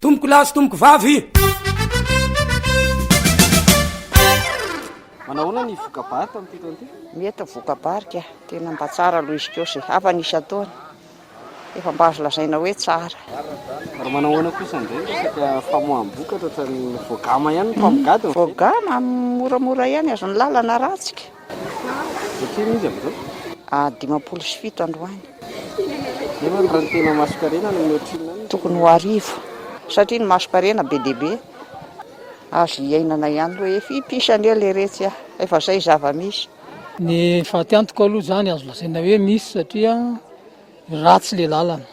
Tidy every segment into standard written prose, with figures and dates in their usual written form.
Tompoko lahy sy tompoko vavy. Manahoana ny voka-bary tamin'ity taona ity? Mety ny voka-bary ka, tena mba tsara aloha izy kosa e, hafa ny isan-taona, efa mba azo lazaina hoe tsara. Ary manahoana kosa indray ny resaka famoaham-bokatra ohatran'ny voagama ihany ny mpamongady? Voagama, moramora ihany, azon'ny lalana ratsy ka. Ohatrinona izy amin'izao? Ah, 57 androany. Nefa raha ny tena masonkarena any amin'ny ohatrinona any? Tokony ho arivo, satria ny masonkarena be dia be. Azo iainana ihany aloha, efa ipisa anie leretsy a, efa zay zava-misy. Ny fatiantoka aloha zany azo lazaina hoe misy satria ratsy le lalana.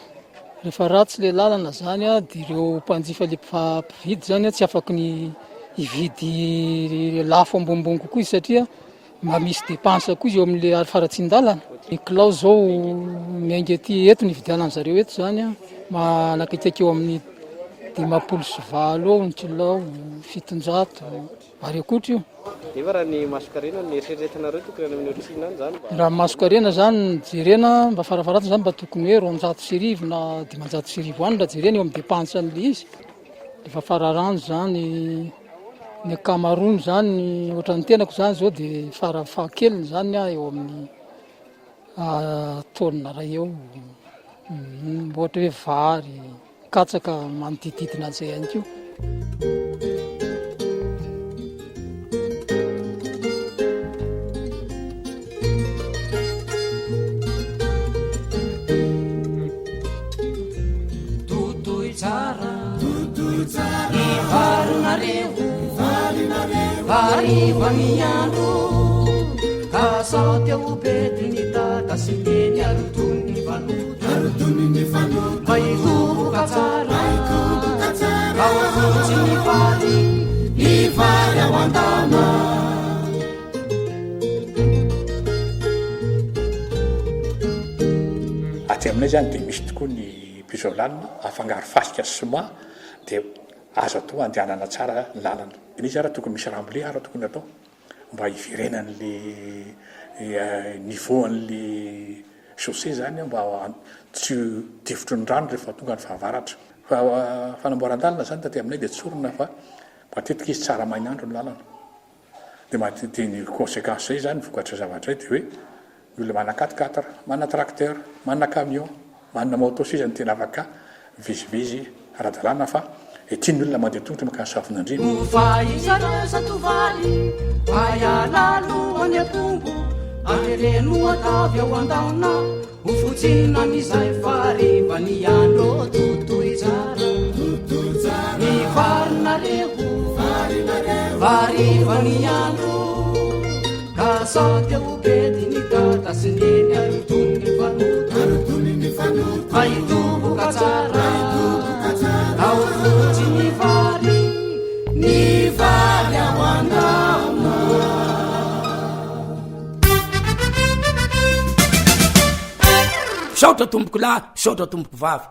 Rehefa ratsy le lalana zany a de ireo mpanjifa le mpividy zany a tsy afaky ny hividy lafo ambonimbony kokoa izy satria mba misy dépense koa izy eo amin'le faratsian-dalana. Ny kilao zao miainga aty eto ny ividianan zareo eto zany a manakaikaiky eo amin'ny 58 eo ny kilao, 700 ary ankoatra io. Nefa raha ny masonkarena no eritreretinareo tokony any amin'ny ohatrinona any zany mba. Raha ny masonkarena zany no jerena mba farafaharatsiny zany mba tokony hoe 1200 na 1500 any raha jerena eo amin'ny dépense an'le izy. Efa fararano zany ny ankamaroany zany ohatran'ny tenako zany zao de farafahakeliny zany aho eo amin'ny taonina iray eo ohatra hoe vary. Katsaka manodidididina an'izay ihany koa. Totoy tsara, totoy tsara, ny varinareo, varinareo, hariva ny andro, ka sao dia ho bedy ny dada sy neny ary toy ny fanoto. Mba hitoboka tsara, ka ho fotsy ny vary, ny vary ao an-dama. Aty aminay izany dia misy tokoa ny pisolanina afangaro fasika sy ciment dia azo atao andehanana tsara ny lalana. Ilay izy ara tokony misy remblai ara tokony atao mba hiverenan'le niveau an'le chaussée zany mba tsy ho difotry ny rano rehefa tonga ny fahavaratra. Fa fanamboaran-dalana zany taty aminay dia tsorina fa matetika izy tsara main'andro ny lalana. Dia matetika ny conséquence zay zany vokatry zavatra zay dia hoe ny olona manana quatre quatre, manana tracteur, manana camion, manana moto sisa no tena afaka mivezivezy ara-dalàna fa ety ny olona mandeha tongotra mankany Soavinandriana. Ova izareo zatovaly, ayala alohan'ny atombo, avereno atavy ao an-daona, ho fotsina amin'izay fa hariva ny andro, totoy tsara, ny varinareo, fa hariva ny andro, ka sao dia ho bedy ny dada sy neny ary ho tony ny fanoto, fa hitoboka tsara, ka ho fotsy ny vary, ny vary ao an-daona. Misaotra tompoko lahy, misaotra tompoko vavy.